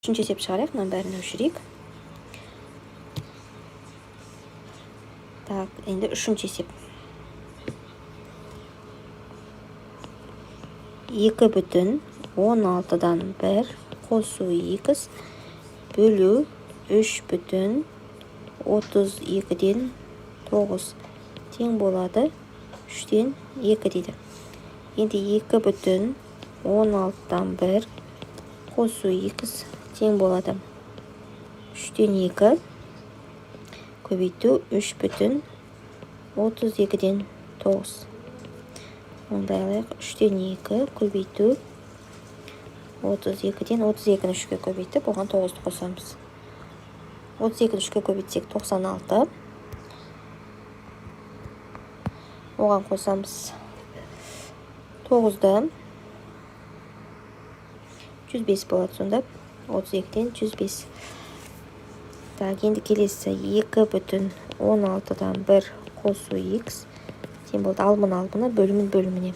Үшінші есеп шығарайық, мынаның бәрін өшірейік. Так, енді үшінші есеп. 2,16-дан 1 қосу х бөлу 3,32-ден 9 тең болады 3-тен 2 дейді. Енді 2,16-дан 1 қосу х тең болады 3-тен 2 көбейту 3,32-ден 9. Онда алайық 3-тен 2 көбейту 32-ден 32-ні 3-ке көбейтіп, оған 9-ды қосамыз. 32-ні 3-ке көбейтсек 96. Оған қосамыз 9-ды. 105 болады сонда. 32-ден 105. Так, енді келесі 2,16-дан 1 қосу х тең болды алымын алымына, бөлімін бөліміне.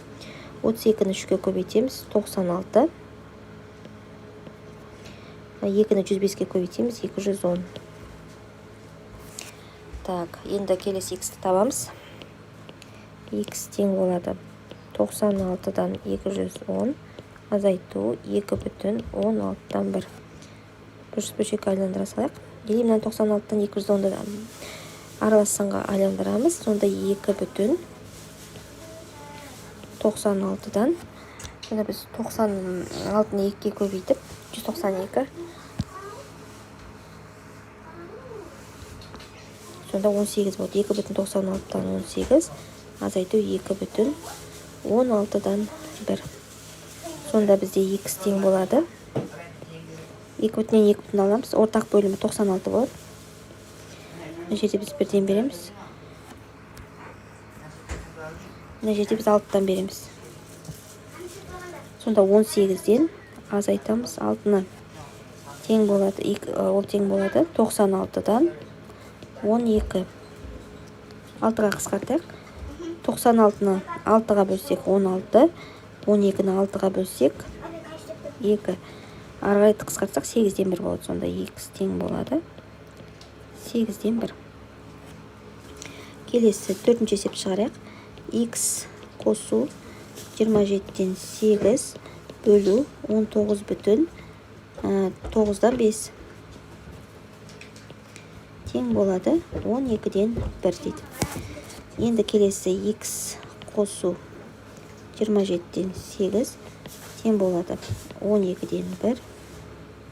32-ні 3-ке көбейтеміз, 96. 2-ні 105-ке көбейтеміз, 210. Так, енді келесі х-ті табамыз. Х тең болады 96-дан 210 азайту 2,16-дан 1. Бір бөлшекке айландыра салайық. Или мына 96-дан 210-ды аралас санға айландырамыз. Сонда 2,96-дан, сонда біз 96-ны 2-ге көбейтіп 192. Сонда 18 болады. 2,96-дан 18 азайту 2,16-дан 1. Сонда бізде х тең болады. 2 бүтіннен 2 бүтін аламыз. Ортақ бөлімі 96 болады. Мына жерде біз 1-ден береміз. Мына жерде біз 6-дан береміз. Сонда 18-ден азайтамыз 6-ны. Тең болады, ол тең болады 96-дан 12. 6-ға қысқартайық. 96-ны 6-ға бөлсек 16, 12-ні 6-ға бөлсек 2. Ары қарай қысқартсақ 8-ден 1 болады. Сонда х тең болады 8-ден 1. Келесі төртінші есеп шығарайық. Х қосу 27-ден 8 бөлу 19,9-дан 5 тең болады 12-ден 1 дейді. Енді келесі х қосу 27-ден 8 тең болады 12-ден 1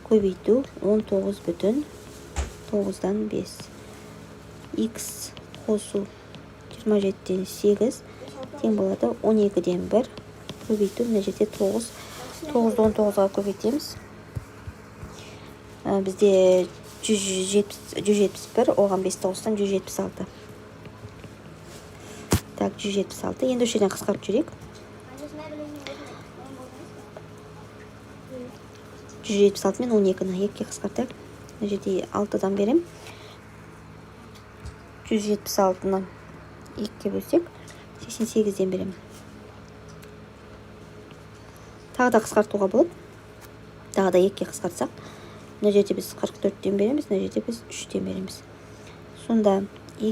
көбейту 19,9-дан 5. Х қосу 27-ден 8 тең болады 12-ден 1 көбейту мына жерде 9. 9-ды 19-ға көбейтеміз. Бізде 171, оған 5-ті қоссаң 176. Так, 176. Енді осы жерден қысқартып жіберейік. 176 мен 12-ні 2-ге қысқартайық. Мына жерде 6-дан берем. 176-ны 2-ге бөлсек, 88-ден берем. Тағы да қысқартуға болады. Тағы да 2-ге қысқартсақ, мына жерде біз 44-тен береміз, мына жерде біз 3-тен береміз. Сонда х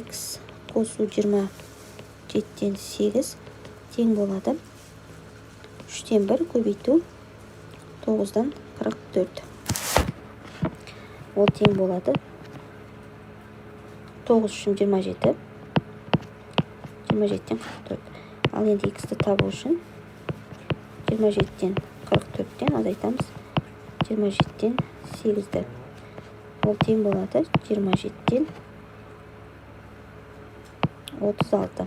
қосу 27-ден 8 тең болады 3-тен 1 көбейту 9-дан 44. Ол тең болады 9 үшін 27, 27-ден 44. Ал енді х-ті табу үшін 27-ден 44-тен азайтамыз 27-ден 8-ді. Ол тең болады 27-ден 36.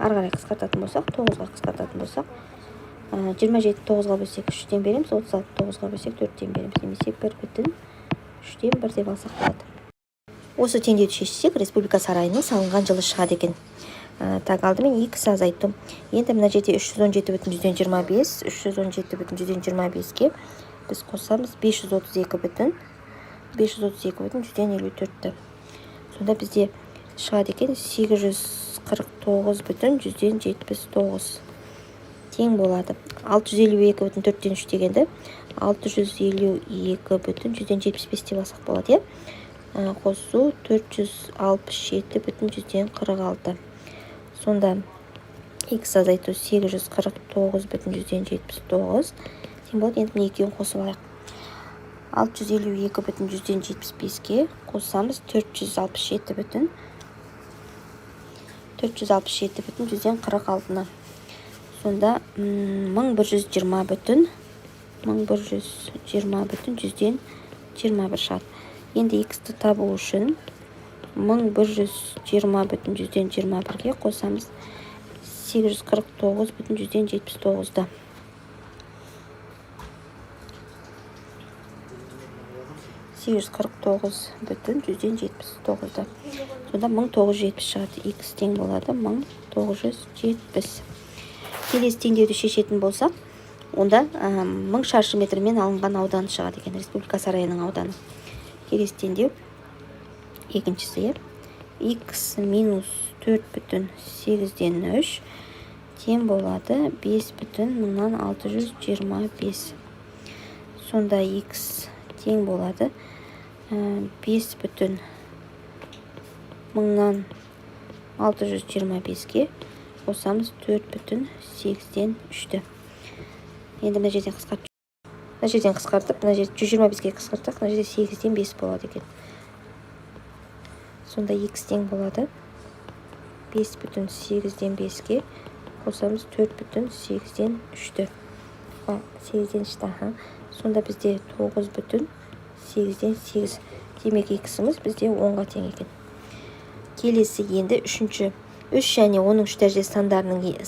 Ары қарай қысқартатын болсақ, 9-ға қысқартатын болсақ, 27 9-ға бөлсек 3-тен береміз, 36 9-ға бөлсек 4-тен береміз, немесе 1,3-тен 1 деп алсақ болады. Осы теңдеуді шешсек, Республика сарайының салынған жылы шығады екен. Так, алдымен х азайту. Енді мына жерде 317,25, 317,25-ке біз қосамыз 532,554-ті. Сонда бізде шығады екен 849,79 тең болады. 652,4-тен 3 дегенді 652,75 деп алсақ болады, иә. Қосу 467,46. Сонда х азайту 849,79 тең болады. Енді мына екеуін қосып алайық. 652,75-ке қосамыз 467,46-ны. Сонда 1120,21 шығады. Енді х-ті табу үшін 1120,21-ге қосамыз 849,79-ды. 849,79-ды. Сонда 1970 шығады. Х тең болады 1970. Келесі теңдеуді шешетін болсақ, онда 1000 шаршы метрмен алынған аудан шығады екен, Республика сарайының ауданы. Келесі теңдеу екіншісі, х минус 4,8 тең болады 5,625. Сонда х тең болады 5,625-ке қосамыз 4,8-ті. Енді мына жерден қысқартып, мына жерден қысқартып, мына жерде 125-ке қысқартсақ, мына жерде 8-ден 5 болады екен. Сонда х тең болады 5,8-ке қосамыз 4,8-ті. 8-ден 3-ті, аха. Сонда бізде 9,8. Демек, х-іміз бізде 10-ға тең екен. Келесі енді үшінші. 3 және оның 3 дәрежесі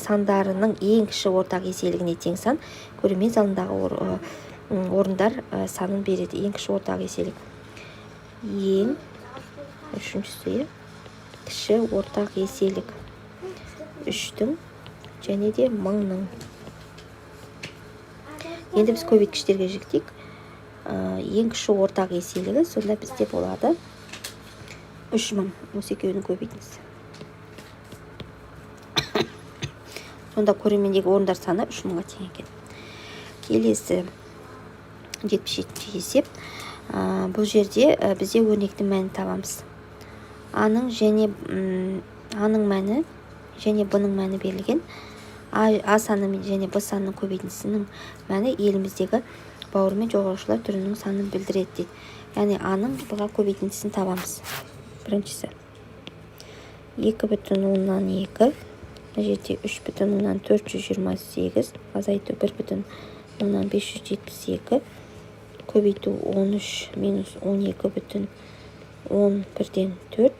сандарының ең кіші ортақ еселігіне тең сан көрермен залындағы орындар санын береді. Ең кіші ортақ еселік. Ең үшіншісі, кіші ортақ еселік 3-тің және де 1000-ның. Енді біз көбейткіштерге жіктейік. Ең кіші ортақ еселігі сонда бізде болады 3000. Осы екеуінің көбейтіндісі. Сонда көрермендегі орындар саны 3000-ға тең екен. Келесі 77-ші есеп. Бұл жерде бізде өрнектің мәнін табамыз. Аның және аның мәні және б-ның мәні берілген. А саны мен және б санының көбейтіндісінің мәні еліміздегі бауырымен жорғалаушылар түрінің санын білдіреді дейді. Яғни аның б-ға көбейтіндісін табамыз. Біріншісі 2,2, мына жерде 3,428 азайту 1,572 көбейту 13 минус 12,11-4.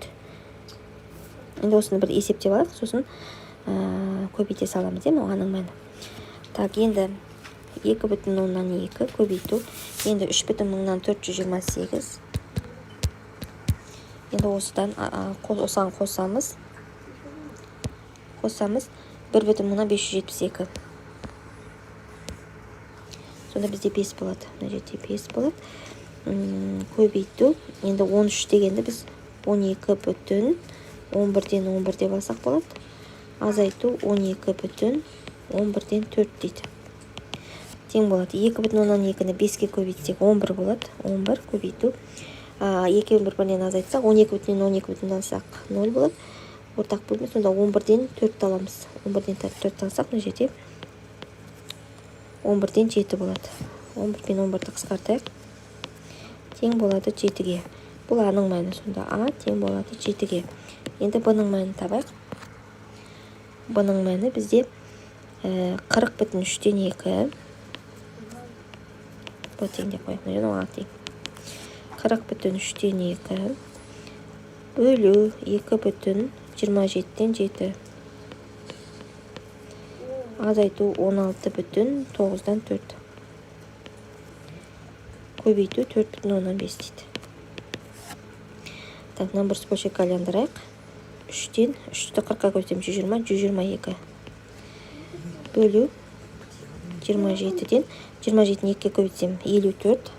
Енді осыны бір есептеп алайық, сосын көбейте саламыз, иә, мынау аның мәні. Так, енді 2,2 көбейту енді 3,428. Енді осыдан осыған қосамыз 1,572. Сонда бізде 5 болады. Мына жерде 5 болады. Көбейту енді 13 дегенді біз 12,11-11 деп алсақ болады. Азайту 12,11-4 дейді. Тең болады. 2,2-ні 5-ке көбейтсек 11 болады. 11 көбейту. Екеуін бір-бірінен азайтсақ, 12,12 алсақ 0 болады. Ортақ бөлме, сонда 11-ден 4 аламыз. 11-ден 4 алсақ, мына жерде 11-ден 7 болады. 11 пен 11-ді қысқартайық. Тең болады 7-ге. Бұл аның мәні, сонда а тең болады 7-ге. Енді б-ның мәнін табайық. Б-ның мәні бізде 40,2. Б тең деп қояйық. Мына жерде а тең. 40,2 бөлу 2,27-7 азайту 16,9-4 көбейту 4,5 дейді. Так, мынаны бір бөлшекке айландырайық. 3-тен 3-ті 40-қа көбейтсем 120, 122 бөлу 27-ден 27-ні 2-ге көбейтсем 54,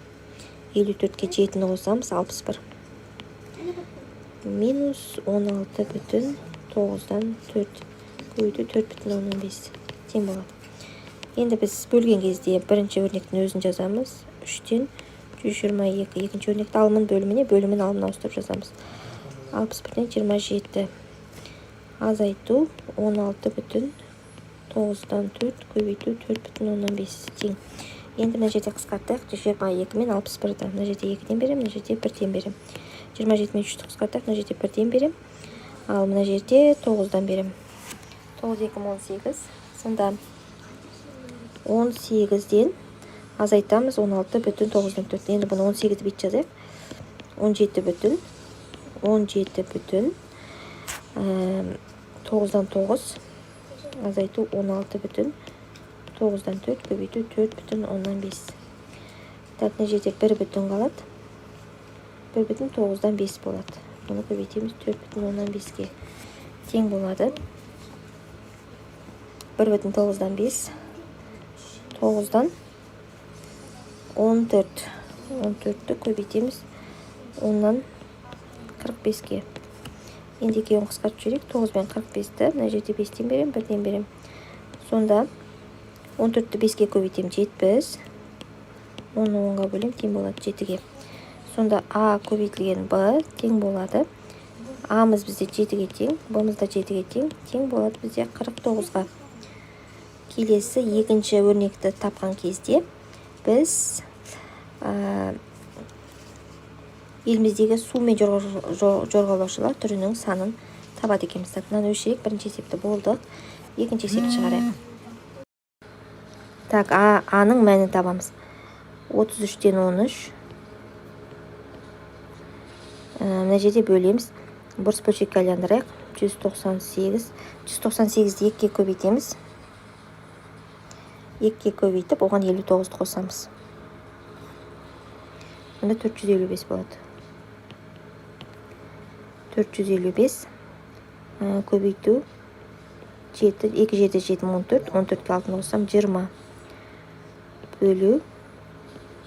54-ке 7-ні қосамыз 61 минус 16,9-4 көбейту 4,5 тең болады. Енді біз бөлген кезде бірінші өрнектің өзін жазамыз. 3-тен 122. Екінші өрнекті алымын бөліміне, бөлімін алымына ауыстырып жазамыз. 61-ден 27 азайту 16,9-дан 4 көбейту 4,5 тең. Енді мына жерде қысқартайық 22 мен 61-ді. Мына жерде 2-ден беремін, мына жерде 1-ден беремін. 27 мен 3-ті қысқартайық, мына жерде 1-ден беремін. Ал мына жерде 9-дан беремін. 9 2 18. Сонда 18-ден азайтамыз 16,9-дан 4. Енді бұны 18-ді бүйтіп жазайық. 17 бүтін 17 бүтін 9-дан 9 азайту 16 бүтін 9-дан 4 көбейту 4,5. Так, мына жерде 1 бүтін қалады. 1 бүтін 9-дан 5 болады. Бұны көбейтеміз 4,5-ке тең болады. 1 бүтін 9-дан 5 9-дан 14. 14-ті көбейтеміз 10-нан 45-ке. Енді екеуін қысқартып жіберейік. 9 бен 45-ті мына жерде 5-тен беремін, 1-ден беремін. Сонда 14-ті 5-ке көбейтемін, 70. Оны 10-ға бөлемін, тең болады 7-ге. Сонда А көбейтілген Б тең болады. А-мыз бізде 7-ге тең, Б-мыз да 7-ге тең, тең болады бізде 49-ға. Келесі екінші өрнекті тапқан кезде біз еліміздегі сумен жорғалаушылар түрінің санын табады екенбіз. Так, мынаны өшірейік, бірінші есепті болдық. Екінші есепті шығарайық. Так, А, А-ның мәнін табамыз. 33-тен 13. Мына жерде бөлеміз. Бұрыс бөлшекке айландырайық. 198. 198-ді 2-ге көбейтеміз. 2-ге көбейтіп, оған 59-ды қосамыз. Сонда 455 болады. 455 көбейту 7, 2 жерде 7, 14, 14-ке 6-ны қоссам 20, бөлу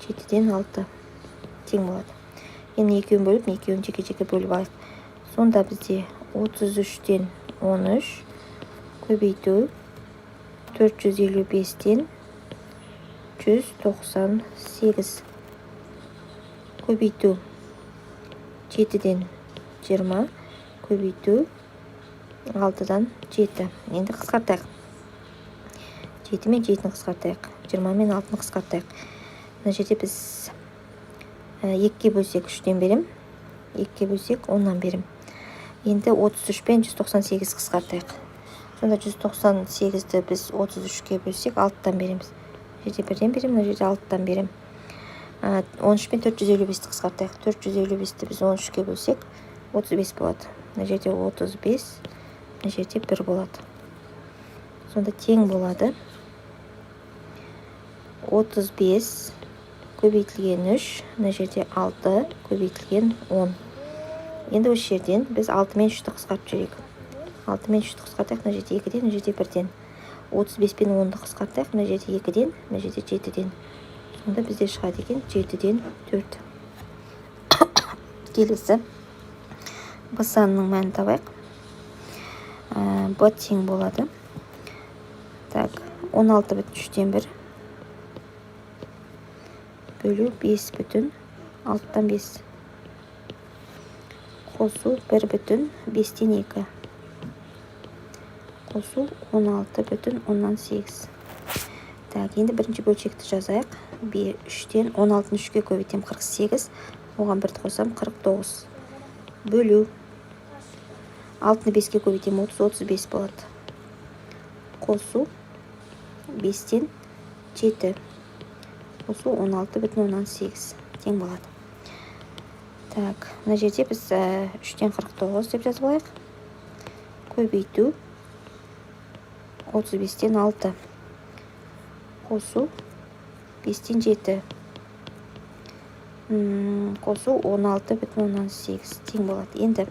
7-ден 6 тең болады. Енді екеуін бөліп, екеуін жеке-жеке бөліп алайық. Сонда бізде 33-тен 13 көбейту 455-тен 198 көбейту 7-ден 20 көбейту 6-дан 7. Енді қысқартайық. 7 мен 7-ні қысқартайық. 20 мен 6-ны қысқартайық. Мына жерде біз 2-ге бөлсек 3-тен берем, 2-ге бөлсек 10-нан берем. Енді 33 пен 198 қысқартайық. Сонда 198-ді біз 33-ке бөлсек, 6-тан береміз. Мына жерде 1-ден беремін, мына жерде 6-тан беремін. 13 пен 455-ті қысқартайық. 455-ті біз 13-ке бөлсек, 35 болады. Мына жерде 35, мына жерде 1 болады. Сонда тең болады 35 көбейтілген 3, мына жерде 6 көбейтілген 10. Енді осы жерден біз 6 мен 3-ті қысқартып жіберейік. 6 мен 3-ті қысқартайық, мына жерде 2-ден, мына жерде 1-ден. 35 пен 10-ды қысқартайық, мына жерде 2-ден, мына жерде 7-ден. Сонда бізде шығады екен 7-ден 4. Келесі Б санының мәнін табайық. Б тең болады. Так, 16 бүтін үштен бір бөлу 5 бүтін алтыдан 5 қосу 1 бүтін бестен 2 қосу 16 бүтін оннан 8. Так, енді бірінші бөлшекті жазайық. Үштен 16-ны үшке көбейтемін, 48, оған бірді қосамын, 49, бөлу алтыны беске көбейтемін, 30, 35 болады, қосу бестен 7 қосу 16 бүтін оннан 8 тең болады. Так, мына жерде біз үштен 49 деп жазып алайық, көбейту 35-тен 6 қосу бестен 7 қосу 16 бүтін оннан 8 тең болады. Енді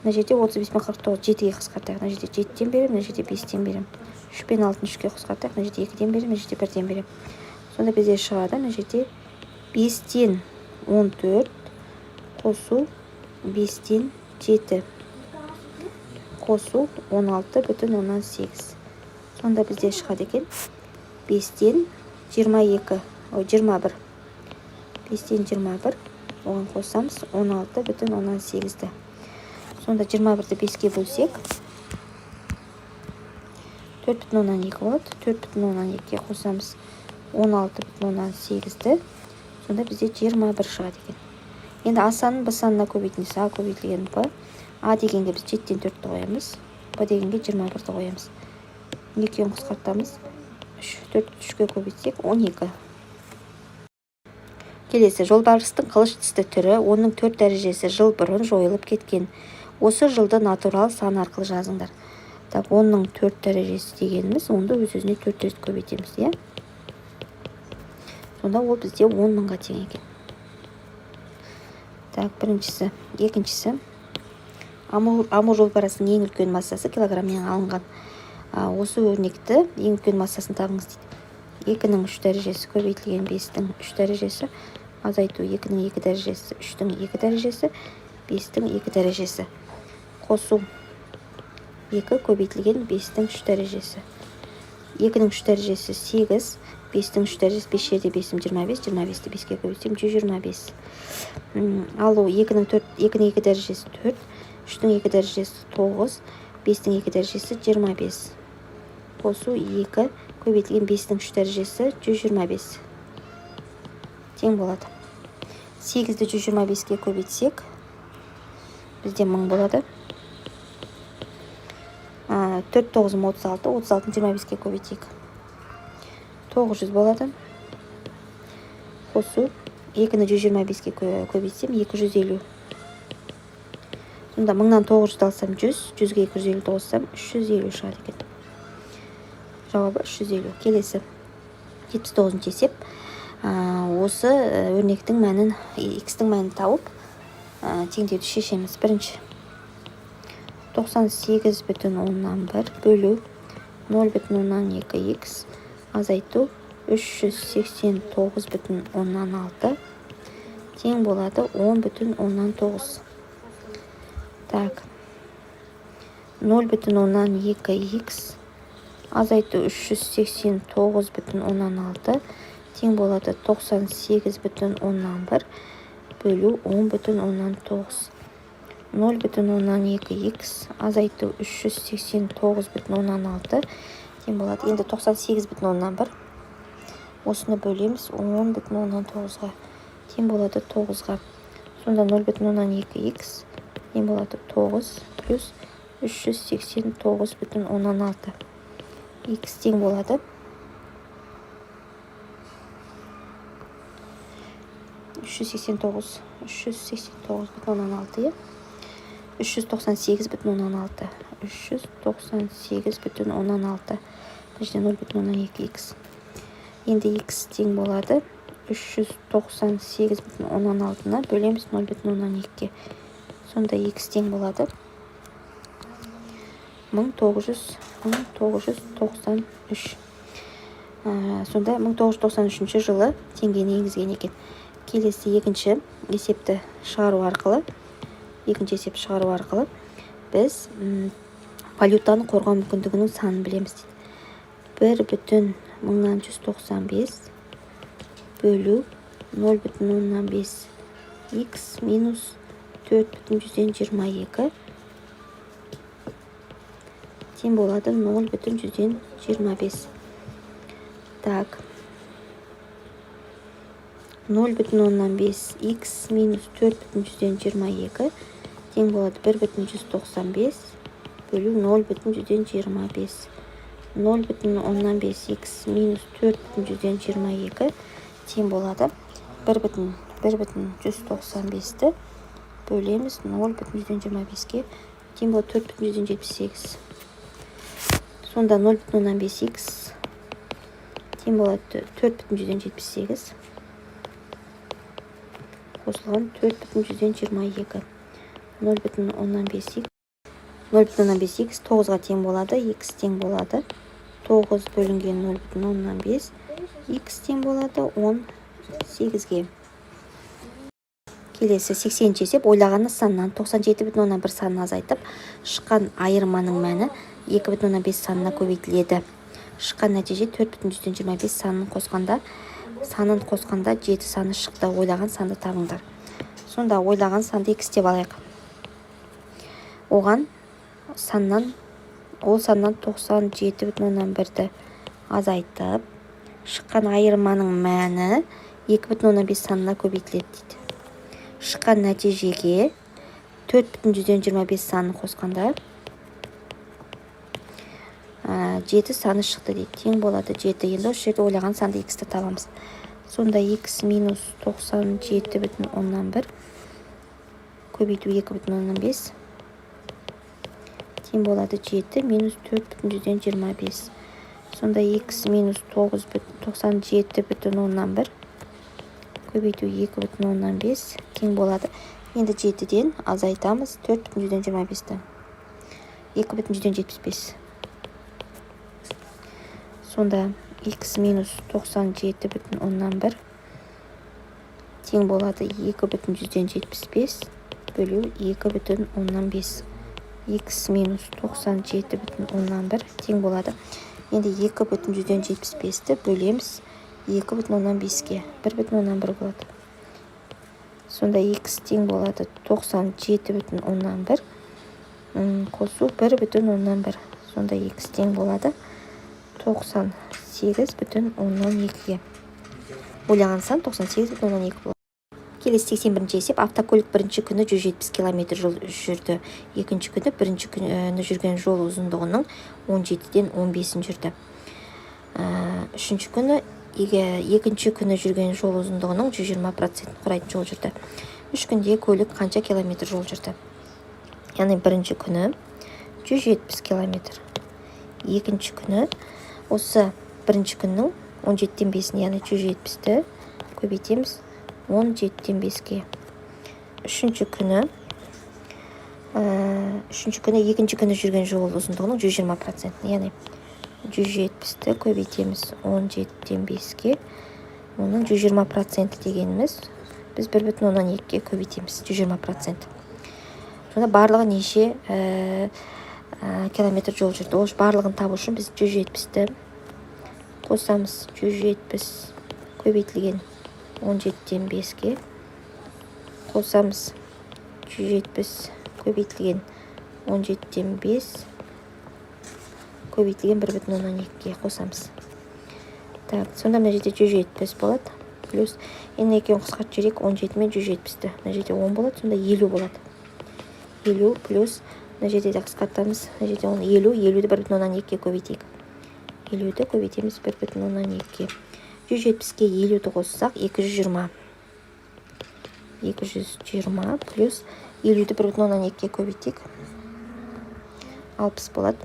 мына жерде 35 пен 49 жетіге қысқартайық. Мына жерде жетіден беремін, мына жерде бестен беремін. Үш пен алтыны үшке қысқартайық, мына жерде екіден беремін, мына жерде бірден беремін. Сонда бізде шығады мына жерде бестен 14 қосу бестен 7 қосу 16 бүтін оннан 8. Сонда бізде шығады екен 5-тен 22, ой, 21. 5-тен 21, оған қосамыз 16,8-ді. Сонда 21-ді 5-ке бөлсек, 4,2 болады. 4,2-ге қосамыз 16,8-ді. Сонда бізде 21 шығады екен. Енді А санын Б санына көбейтін, А көбейтілген Б. А дегенге біз 7-тен 4-ті қоямыз. Б дегенге 21-ді қоямыз. Екеуін қысқартамыз. 3, 4, 3-ке көбейтсек 12. Келесі, жолбарыстың қылыш тісті түрі оның 4 дәрежесі жыл бұрын жойылып кеткен. Осы жылды натурал сан арқылы жазыңдар. Так, оның 4 дәрежесі дегеніміз, онды өз-өзіне 4 рет көбейтеміз, иә? Сонда ол бізде 10 мыңға тең екен. Так, біріншісі, екіншісі. Амур жолбарысының ең үлкен массасы килограммнен алынған. Осы өрнекті ең үлкен массасын табыңыз дейді. 2-нің 3 дәрежесі көбейтілген 5-тің 3 дәрежесі азайту 2-нің 2 дәрежесі, 3-тің 2 дәрежесі, 5-тің 2 дәрежесі. Қосу 2 көбейтілген 5-тің 3 дәрежесі. 2-нің 3 дәрежесі 8, 5-тің 3 дәрежесі 5 жерде 5-ім 25, 25-ті 5-ке көбейтсем 125. Алу 2-нің 4, 2-нің 2 дәрежесі 4, 3-тің 2 дәрежесі 9, 5-тің 2 дәрежесі 25. Қосу 2 көбейтілген 5-тің 3 дәрежесі 125. Тең болады. 8-ді 125-ке көбейтсек, бізде 1000 болады. 4 9 36, 36-ны 25-ке көбейтейік. 900 болады. Қосу 2-ні 125-ке көбейтсем 250. Сонда 1000-нан 900 алсам 100, 100-ге 250 қоссам 350 шығады екен. Жауабы 350. Келесі 79 есеп. Осы өрнектің мәнін, x-тің мәнін тауып, теңдеуді шешеміз. Бірінші 98,1 бөлу 0,2 x азайту 389,6 тең болады 10,9. Так, 0,2 x азайту 389,6 тең болады 98,1 бөлу 10,9. 0,2 x азайту 389,6 тең болады. Енді 98,1 осыны бөлеміз 10,9-ға, тең болады 9-ға. Сонда 0,2 x тең болады 9 плюс 389,6. X тең болады 389, 389,6, иә, 398,6, 398,6. Мына жерде 0,2 x. Енді x тең болады 398,6-ны бөлеміз 0,2-ге. Сонда x тең болады 1993. Сонда 1993 жылы теңгені енгізген екен. Келесі екінші есепті шығару арқылы, екінші есеп шығару арқылы біз валютаны қорғау мүмкіндігінің санын білеміз дейді. 1,1195 бөлу 0,5 x минус 4,22 тең болады 0,25. Так, 0,5 x минус 4,22 тең болады 1,195 бөлу 0,25. 0,5 x минус 4,22 тең болады 1,195-ті бөлеміз 0,25-ке, тең болады 4,78. Сонда 0,5 x тең болады 4,78 қосылған 4,22. 0,5 x, 0,5 x 9-ға тең болады. X тең болады 9 бөлінген 0,5, x тең болады 18-ге. Келесі 80 есеп. Ойлағаны саннан 97,1 санын азайтып, шыққан айырманың мәні 2,5 санына көбейтіледі. Шыққан нәтиже 4,25 санын қосқанда 7 саны шықты. Ойлаған санды табыңдар. Сонда ойлаған санды x деп алайық. Оған саннан, ол саннан 97,1-ді азайтып, шыққан айырманың мәні 2,5 санына көбейтіледі дейді. Шыққан нәтижеге 4,25 санын қосқанда 7 саны шықты дейді. Тең болады 7. Енді осы жерде ойлаған санды, x-ті табамыз. Сонда x минус 97,1 көбейту 2,5 тең болады 7 минус 4,25. Сонда x минус 97,1 көбейту 2,5 тең болады. Енді 7-ден азайтамыз 4,25-ті, 2,75. Сонда x минус 97,1 тең болады 2,75 бөлу 2,5. X минус 97,1 тең болады, енді 2,75-ті бөлеміз 2,5-ке, 1,1 болады. Сонда x тең болады 97,1 қосу 1,1. Сонда x тең болады 98,2-ге. Ойлаған сан 98,2 болады. Келесі, 81-есеп. Автокөлік бірінші күні 170 километр жол жүрді. Екінші күні бірінші күні жүрген жол ұзындығының 17-ден 15-ін жүрді. Үшінші күні екінші күні жүрген жол ұзындығының 120%-ін құрайтын жол жүрді. 3 күнде көлік қанша километр жол жүрді? Яғни бірінші күні 170 километр, екінші күні осы бірінші күннің 17-тен 5-ін, яғни 170-ті көбейтеміз 17-тен 5-ке. Үшінші күні екінші күні жүрген жол ұзындығының 120%-ін, яғни 170-ті көбейтеміз 17-тен 5-ке. Оның 120% дегеніміз, біз 1,2-ге көбейтеміз 120%. Сонда барлығы неше километр жол жүрді? Ол барлығын табу үшін біз 170-ті қосамыз, 170 көбейтілген 17-тен 5-ке, қосамыз 170 көбейтілген 17-тен 5 көбейтілген 1,2-ге қосамыз. Так, сонда мына жерде 170 болады плюс, енді екеуін қысқартып жіберейік, 17 мен 170-ті. Мына жерде 10 болады, сонда 50 болады. 50 плюс, мына жерде де қысқартамыз, мына жерде оны 50, 50-ді 1,2-ге көбейтейік. 50-ді көбейтеміз 1,2-ге. 170-ке 50-ді қоссақ, 220. 220 плюс 50-ді 1,2-ге көбейтейік, 60 болады.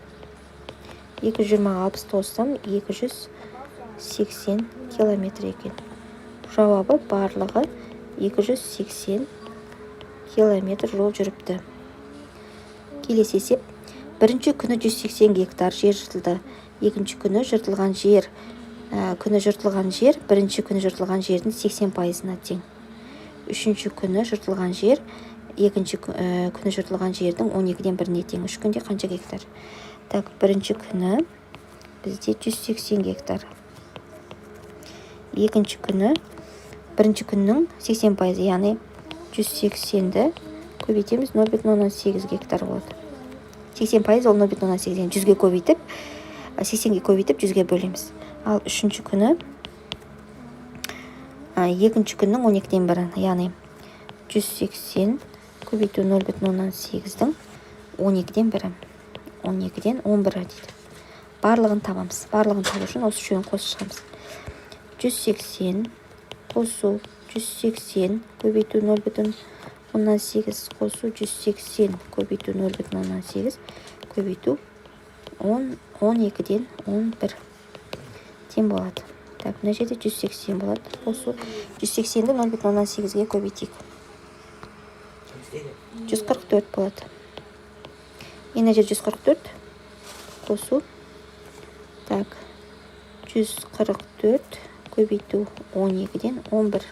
220-ға 60-ты қоссам, 280 километр екен жауабы. Барлығы 280 километр жол жүріпті. Келесі есеп. Бірінші күні 180 гектар жер жыртылды. Екінші күні жыртылған жер күні жыртылған жер бірінші күні жыртылған жердің 80%-ына тең. Үшінші күні жыртылған жер екінші күні жыртылған жердің 12-ден біріне тең. 3 күнде қанша гектар? Так, бірінші күні бізде 180 гектар. Екінші күні бірінші күннің 80%, яғни 180-ді көбейтеміз 0,8 гектар болады. 80% ол 0,8, 100-ге көбейтіп, 80-ге көбейтіп, 100-ге бөлеміз. Ал үшінші күні екінші күннің 12-ден бірі, яғни 180 көбейту 0,8-дің 12-ден бірі, 12-ден 11-і дейді. Барлығын табамыз. Барлығын табу үшін осы үшеуін қосып шығамыз. 180 қосу 180 көбейту 0,8 қосу 180 көбейту 0,8 көбейту 12-ден 11 тең болады. Так, мына жерде 180 болады қосу, 180-ді 0,8-ге көбейтейік, 144 болады. Енді мына жерде 144 қосу, так, 144 көбейту 12-ден 11.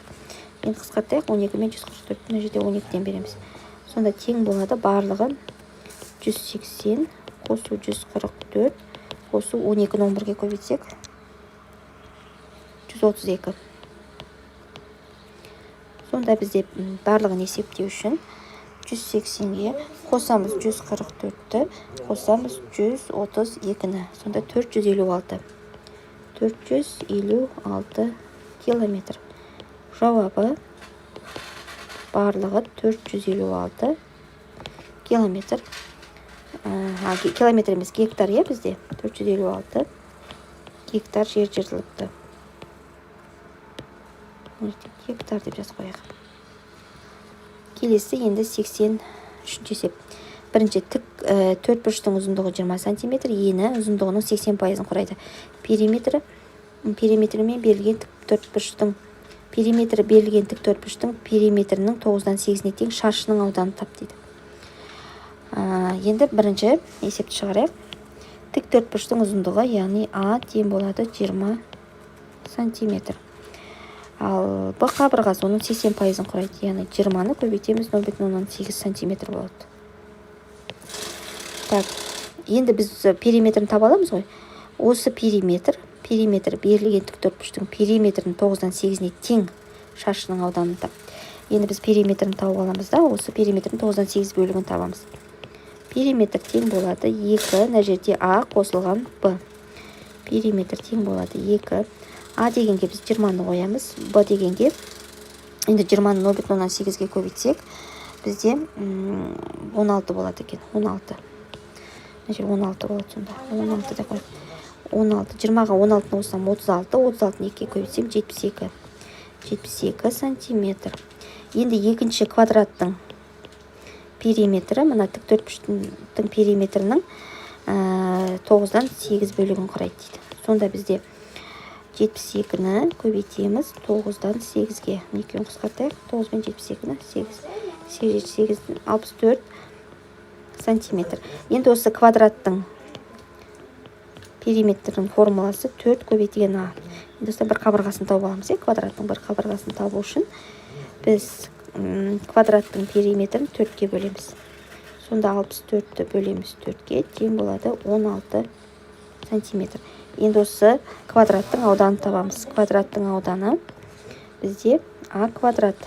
Енді қысқартайық 12 мен 144. Мына жерде 12-ден береміз. Сонда тең болады барлығы 180 қосу 144. Қосу 12-ні 11-ге көбейтсек 132. Сонда бізде барлығын есептеу үшін 180-ге қосамыз 144-ті, қосамыз 132-ні. Сонда 456. 456 километр. Жауабы барлығы 456 километр. Километр емес, гектар, иә, бізде 456 гектар жер жыртылыпты. Гектар деп жазып қояйық. Келесі енді 83-ші есеп. Бірінші тік төрт бұрыштың ұзындығы 20 сантиметр, ені ұзындығының 80%-ын құрайды. Периметрімен берілген тік төрт бұрыштың периметрі берілген тік төрт бұрыштың периметрінің 9-дан 8-іне тең шаршының ауданын тап дейді. Енді бірінші есепті шығарайық. Тік төрт бұрыштың ұзындығы, яғни А тең болады 20 сантиметр. Ал Б қабырғасы оның 80%-ын құрайды, яғни 20-ны көбейтеміз 0,8 сантиметр болады. Так, енді біз периметрін таба аламыз ғой. Осы периметр берілген тік төртбұрыштың периметрінің 9-дан 8-іне тең шаршының ауданын тап. Енді біз периметрін тауып аламыз да, осы периметрдің 9-дан 8 бөлігін табамыз. Периметр тең болады 2, мына жерде А қосылған Б. Периметр тең болады 2. А дегенге біз 20-ны қоямыз, Б дегенге енді 20-ны 0,8-ге көбейтсек, бізде 16 болады екен. 16. Мына жерде 16 болады сонда. 16 деп қояйық. 16. 20-ға 16-ны қоссам 36, 36-ны 2-ге көбейтсем 72. 72 сантиметр. Енді екінші квадраттың периметрі, мына тік төртбұрыштың периметрінің 9-дан 8 бөлігін құрайды дейді. Сонда бізде 72-ні көбейтеміз 9-дан 8-ге. Екеуін қысқартайық. 9 мен 72-ні 8. 8, 8, 64 сантиметр. Енді осы квадраттың периметрінің формуласы 4 көбейтілген А. Енді осылай бір қабырғасын тауып аламыз. Квадраттың бір қабырғасын табу үшін біз квадраттың периметрін 4-ке бөлеміз. Сонда 64-ті бөлеміз 4-ке, тең болады 16 сантиметр. Енді осы квадраттың ауданын табамыз. Квадраттың ауданы бізде А квадрат.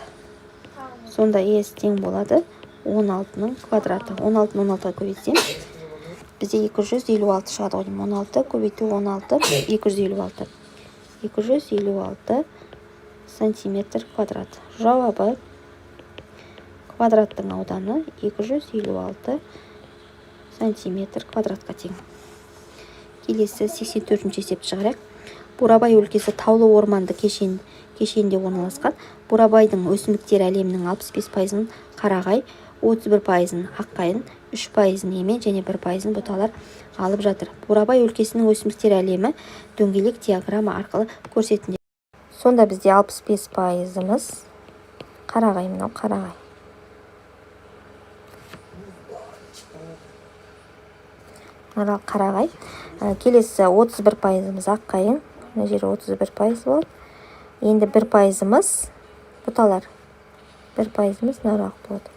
Сонда S тең болады 16-ның квадраты. 16-ны 16-ға көбейтсем, бізде 256 шығады ғой деймін. 16 көбейту 16, 256. 256 сантиметр квадрат. Жауабы квадраттың ауданы 256 сантиметр квадратқа тең. Келесі 84-ші есепті шығарайық. Бурабай өлкесі таулы орманды кешенінде орналасқан. Бурабайдың өсімдіктер әлемінің 65%-ын қарағай, 31%-ын аққайын, 3%-ын емен және 1%-ын бұталар алып жатыр. Бурабай өлкесінің өсімдіктер әлемі дөңгелек диаграмма арқылы көрсетіледі. Сонда бізде 65%-ымыз қарағай, мынау қарағай. Қарағай. Келесі 31%-ымыз аққайын. Мына жері 31% болады. Енді 1%-ымыз бұталар. 1%-ымыз нарақ болады.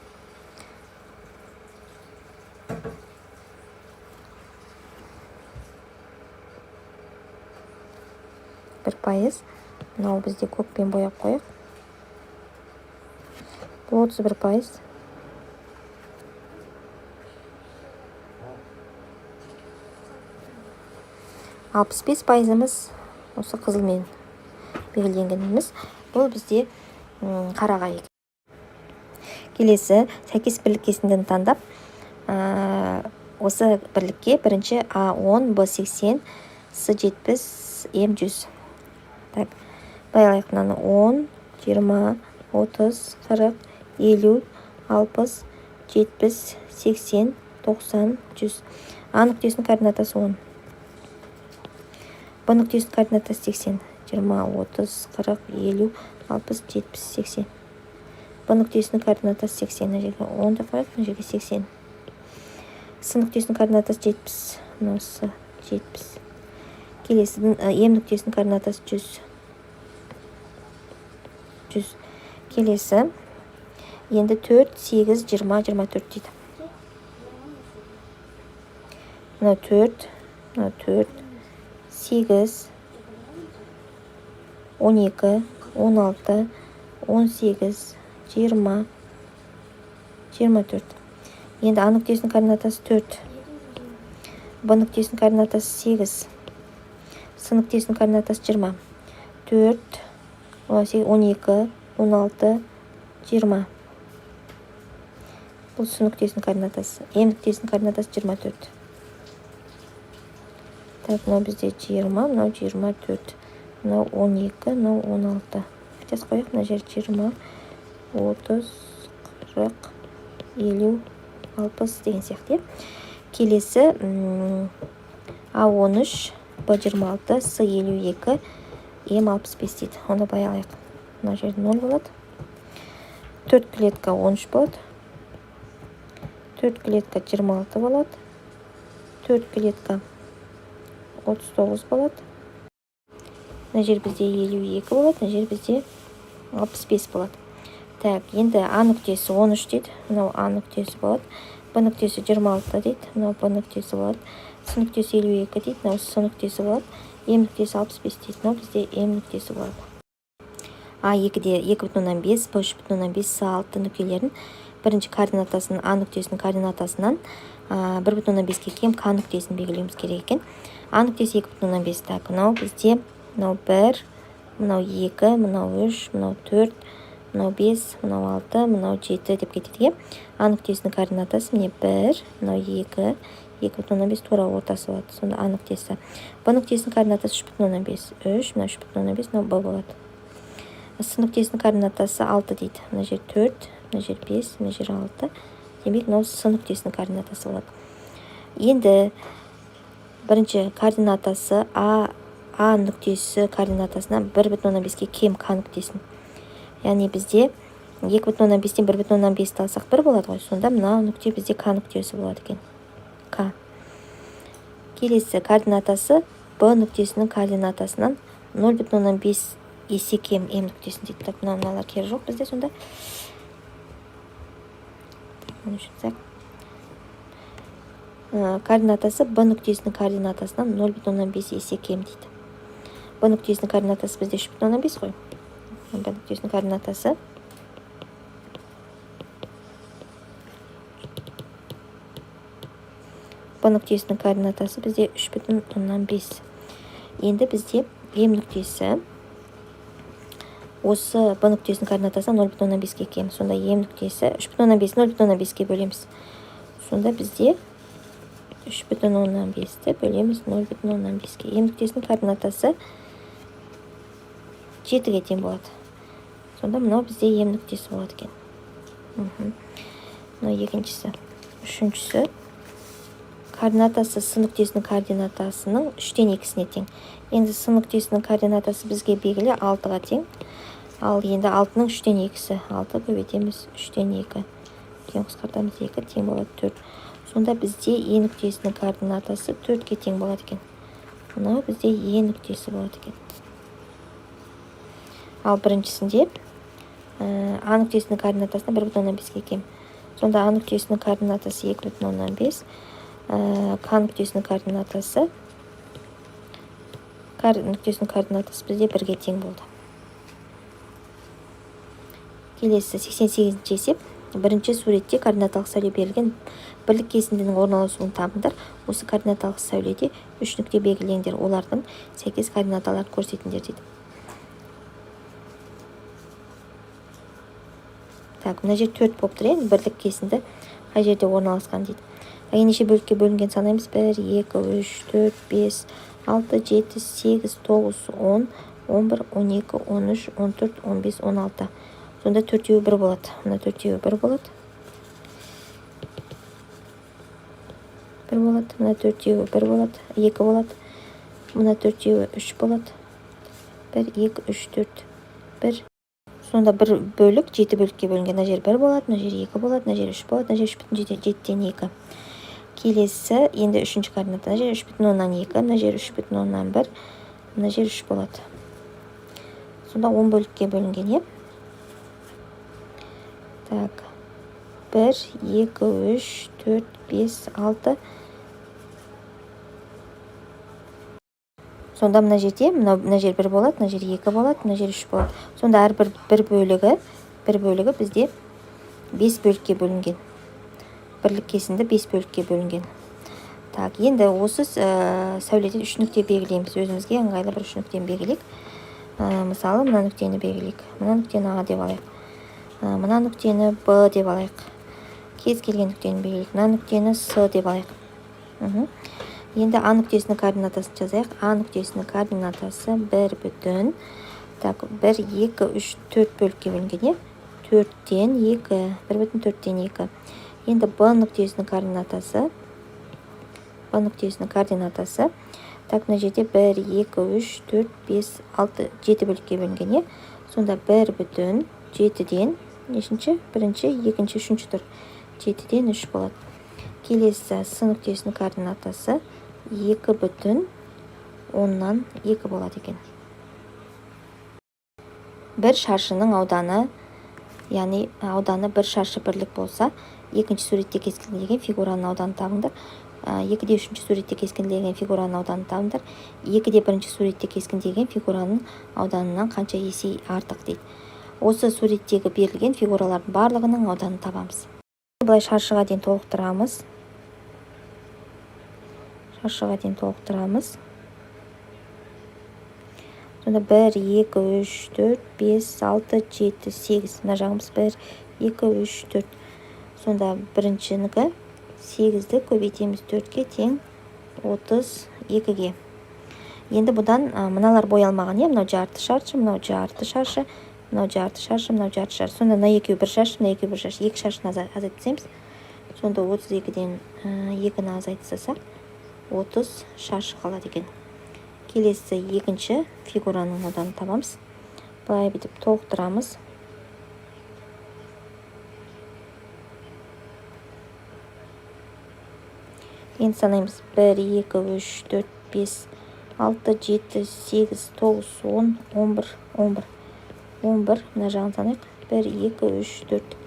Бір пайыз. Мынау бізде көкпен бояп қояйық. Бұл 31%. 65%-ымыз осы қызылмен белгіленгеніміз. Бұл бізде қарағай. Келесі сәйкес бірлік кесіндіні таңдап, осы бірлікке бірінші А10, Б80, С70, М100. Так, былай алайық мынаны 10, 20, 30, 40, 50, 60, 70, 80, 90, 100. А нүктесінің координатасы 10. Б нүктесінің координатасы 80. 20, 30, 40, 50, 60, 70, 80. Б нүктесінің координатасы 80. Мына жерге 10 деп қояйық, мына жерге 80. С нүктесінің координатасы 70. Мынау С 70. Келесі М нүктесінің координатасы 100. 100. Келесі енді 4, 8, 20, 24 дейді. Мынау 4, мынау 4, 8, 12, 16, 18, 20, 24. Енді А нүктесінің координатасы 4, Б нүктесінің координатасы 8, С нүктесінің координатасы 20. 4, 12, 16, 20. Бұл С нүктесінің координатасы. М нүктесінің координатасы 24. Так, мынау бізде 20, мынау 24, мынау 12, мынау 16. Жазып қояйық, мына жер 20, 30, 40, 50, 60 деген сияқты. Келесі А 13, Б 26, С 52, М 65 дейді. Онда былай алайық. Мына жерде 0 болады. 4 клетка 13 болады. 4 клетка 26 болады. 4 клетка 39 болады. Мына жер бізде 52 болады, мына жер бізде 65 болады. Так, енді А нүктесі 13 дейді. Мынау А нүктесі болады. Б нүктесі 26 дейді. Мынау Б нүктесі болады. С нүктесі 52 дейді. Мынау С нүктесі болады. М нүктесі 65 дейді. Мынау бізде М нүктесі болады. А 2-де 2,5, Б 3,5, С 6 нүктелерін бірінші координатасын А нүктесінің координатасынан 1,5-ке кем К нүктесін белгілеуіміз керек екен. А нүктесі 2,5. Так, мынау бізде мынау 1, мынау 2, мынау 3, мынау 4, мынау 5, мынау 6, мынау 7 деп кетеді. А нүктесінің координатасы міне 1, мынау 2, 2,5 тура ортасы болады. Сонда А нүктесі. Б нүктесінің координатасы 3,5. 3, мынау 3,5, мынау Б болады. С нүктесінің координатасы 6 дейді. Мына жер 4, мына жер 5, мына жер 6. Демек, мынау С нүктесінің координатасы болады. Енді бірінші координатасы А нүктесі координатасынан 1,5-ке кем К нүктесін. Яғни бізде 2,5-тен 1,5-ті алсақ 1 болады ғой. Сонда мына нүкте бізде К нүктесі болады екен. К. Келесі координатасы Б нүктесінің координатасынан 0,5 есе кем М нүктесін дейді. Так, мыналар керегі жоқ бізде сонда. Координатасы Б нүктесінің координатасынан 0,5 есе кем дейді. Б нүктесінің координатасы бізде 3,5 қой. Б нүктесінің координатасы Б нүктесінің координатасы бізде 3,5. Енді бізде М нүктесі осы Б нүктесінің координатасынан 0,5-ке кем. Сонда М нүктесі 3,5 0,5-ке бөлеміз. Сонда бізде 3,5-ті бөлеміз 0,5-ке. М нүктесінің координатасы 7-ге тең болады. Сонда мынау бізде М нүктесі болады екен. Мынау екіншісі. Үшіншісі координатасы С нүктесінің координатасының 2/3-іне тең. Енді С нүктесінің координатасы бізге белгілі 6-ға тең. Ал енді 6-ның 2/3-і. 6 көбейтеміз 2/3. Тең қысқартамыз 2, тең болады 4. Сонда бізде Е нүктесінің координатасы 4-ке тең болады екен. Мынау бізде Е нүктесі болады екен. Ал біріншісінде А нүктесінің координатасына 1,5-ке кем. Сонда А нүктесінің координатасы 2,5, К нүктесінің координатасы К нүктесінің координатасы бізде 1-ге тең болды. Келесі 88-ші есеп. Бірінші суретте координаталық сәуле берілген бірлік кесіндінің орналасуын табыңдар. Осы координаталық сәуледе 3 нүкте белгілеңдер, олардың сәйкес координаталарын көрсетіңдер дейді. Так, мына жер 4 болып тұр, енді бірлік кесінді қай жерде орналасқан дейді. Неше бөлікке бөлінген санаймыз? 1, 2, 3, 4, 5, 6, 7, 8, 9, 10, 11, 12, 13, 14, 15, 16. Сонда төртеуі бір болады. Мына төртеуі бір болады. 1 болады. Мына төртеуі бір болады. 2 болады. Мына төртеуі 3 болады. 1, 2, 3, 4, 1. Сонда бір бөлік 7 бөлікке бөлінген. Мына жер 1 болады, мына жер 2 болады, мына жер 3 болады, мына жер 3,7-2. Келесі енді үшінші координата. Мына жер 3,2, мына жер 3,1, мына жер 3 болады. Сонда 10 бөлікке бөлінген, иә? Так, 1, 2, 3, 4, 5, 6, Сонда мына жерде мына жер 1 болады, мына жер 2 болады, мына жер 3 болады. Сонда әрбір бір бөлігі бізде 5 бөлікке бөлінген. Бірлік кесінді 5 бөлікке бөлінген. Так, енді осы сәуледен 3 нүкте белгілейміз. Өзімізге ыңғайлы бір 3 нүктені белгілейік. Мысалы, мына нүктені белгілейік. Мына нүктені А деп алайық. Мына нүктені Б деп алайық. Кез келген нүктені белгілейік. Мына нүктені С деп алайық. Енді А нүктесінің координатасын жазайық. А нүктесінің координатасы 1 бүтін. Так, 1, 2, 3, 4 бөлікке бөлінген, иә? 4-тен 2, 1 бүтін 4-тен 2. Енді Б нүктесінің координатасы, Б нүктесінің координатасы. Так, мына жерде 1, 2, 3, 4, 5, 6, 7 бөлікке бөлінген, иә? Сонда 1 бүтін 7-ден нешінші? Бірінші, екінші, үшінші тұр. 7-ден 3 болады. Келесі С нүктесінің координатасы 2 бүтін 10-нан 2 болады екен. Бір шаршының ауданы, яғни ауданы бір шаршы бірлік болса, екінші суретте кескінделген фигураның ауданын табыңдар. Екіде үшінші суретте кескінделген фигураның ауданын табыңдар. Екіде бірінші суретте кескінделген фигураның ауданынан қанша есе артық дейді. Осы суреттегі берілген фигуралардың барлығының ауданын табамыз. Былай шаршыға дейін толықтырамыз. Шаршыға дейін толықтырамыз. Сонда 1, 2, 3, 4, 5, 6, 7, 8. Мына жағымыз 1, 2, 3, 4. Сонда біріншінікі 8-ді көбейтеміз 4-ке тең 32-ге. Енді бұдан мыналар боялмаған, иә? Мынау жарты шаршы, мынау жарты шаршы, мынау жарты шаршы, мынау жарты шаршы. Сонда мына екеуі бір шаршы, мына екеуі бір шаршы. Екі шаршыны азайтып тастаймыз. Сонда 32-ден 2-ні азайтып тастасақ, 30 шаршы қалады екен. Келесі екінші фигураның ауданын табамыз. Былай бүйтіп толықтырамыз. Енді санаймыз. 1, 2, 3, 4, 5, 6, 7, 8, 9, 10, 11, 11. 11, мына жағын санайық. 1, 2, 3, 4.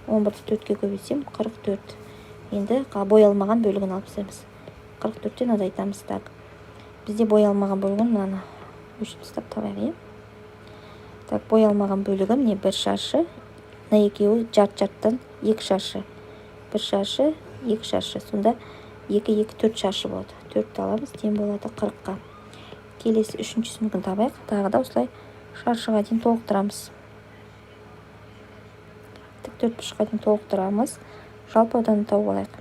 11-ді 4-ке көбейтсем, 44. Енді боялмаған бөлігін алып тастаймыз. 44-тен азайтамыз. Так. Бізде боялмаған бөлігін мынаны өшіріп тастап табайық, иә? Так, боялмаған бөлігі міне бір шаршы. Мына екеуі жарты-жарттан 2 шаршы. 1 шаршы, 2 шаршы. Сонда 2, 2, 4 шаршы болады. 4-ті аламыз, тең болады 40-қа. Келесі үшіншісінікін табайық. Тағы да осылай шаршыға дейін толықтырамыз. Тік төрт бұрышқа дейін толықтырамыз. Жалпы ауданын тауып алайық.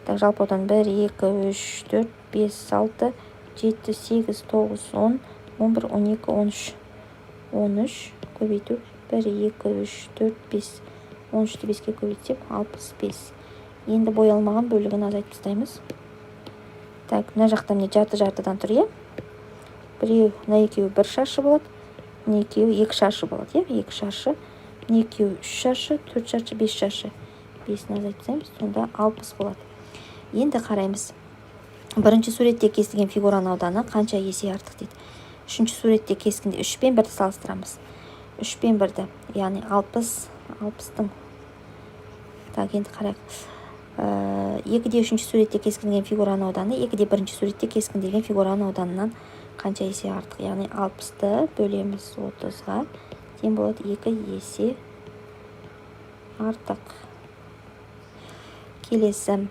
Так, жалпы аудан 1, 2, 3, 4, 5, 6, 7, 8, 9, 10, 11, 12, 13. 13 көбейту 1, 2, 3, 4, 5. 13-ті 5-ке көбейтсек, 65. Енді боялмаған бөлігін азайтып тастаймыз. Так, мына жақта міне жарты-жартыдан тұр, иә? Біреу, мына екеуі бір шаршы болады, мына екеуі екі шаршы болады, иә? 2 шаршы, мына екеуі 3 шаршы, 4 шаршы, 5 шаршы. 5-ін азайтып тастаймыз, сонда 60 болады. Енді қараймыз. Бірінші суретте кесілген фигураның ауданы қанша есе артық дейді. Үшінші суретте кескінде 3 пен 1-ді салыстырамыз. 3 пен 1-ді, яғни 60, 60-тың. Так, енді қарайық. Екіде үшінші суретте кескінделген фигураның ауданы екіде бірінші суретте кескінделген фигураның ауданынан қанша есе артық? Яғни 60-ты бөлеміз 30-ға, тең болады 2 есе артық. Келесі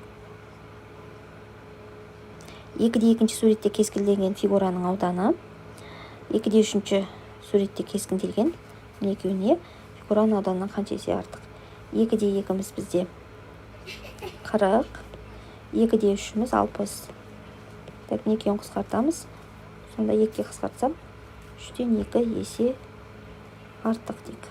екіде екінші суретте кескінделген фигураның ауданы екіде үшінші суретте кескінделген мына екеуіне фигураның ауданынан қанша есе артық? Екіде екіміз бізде 40, екіде үшіміз 60. Так, мына екеуін қысқартамыз. Сонда 2-ге қысқартсам, 3-тен 2 есе артық дейік.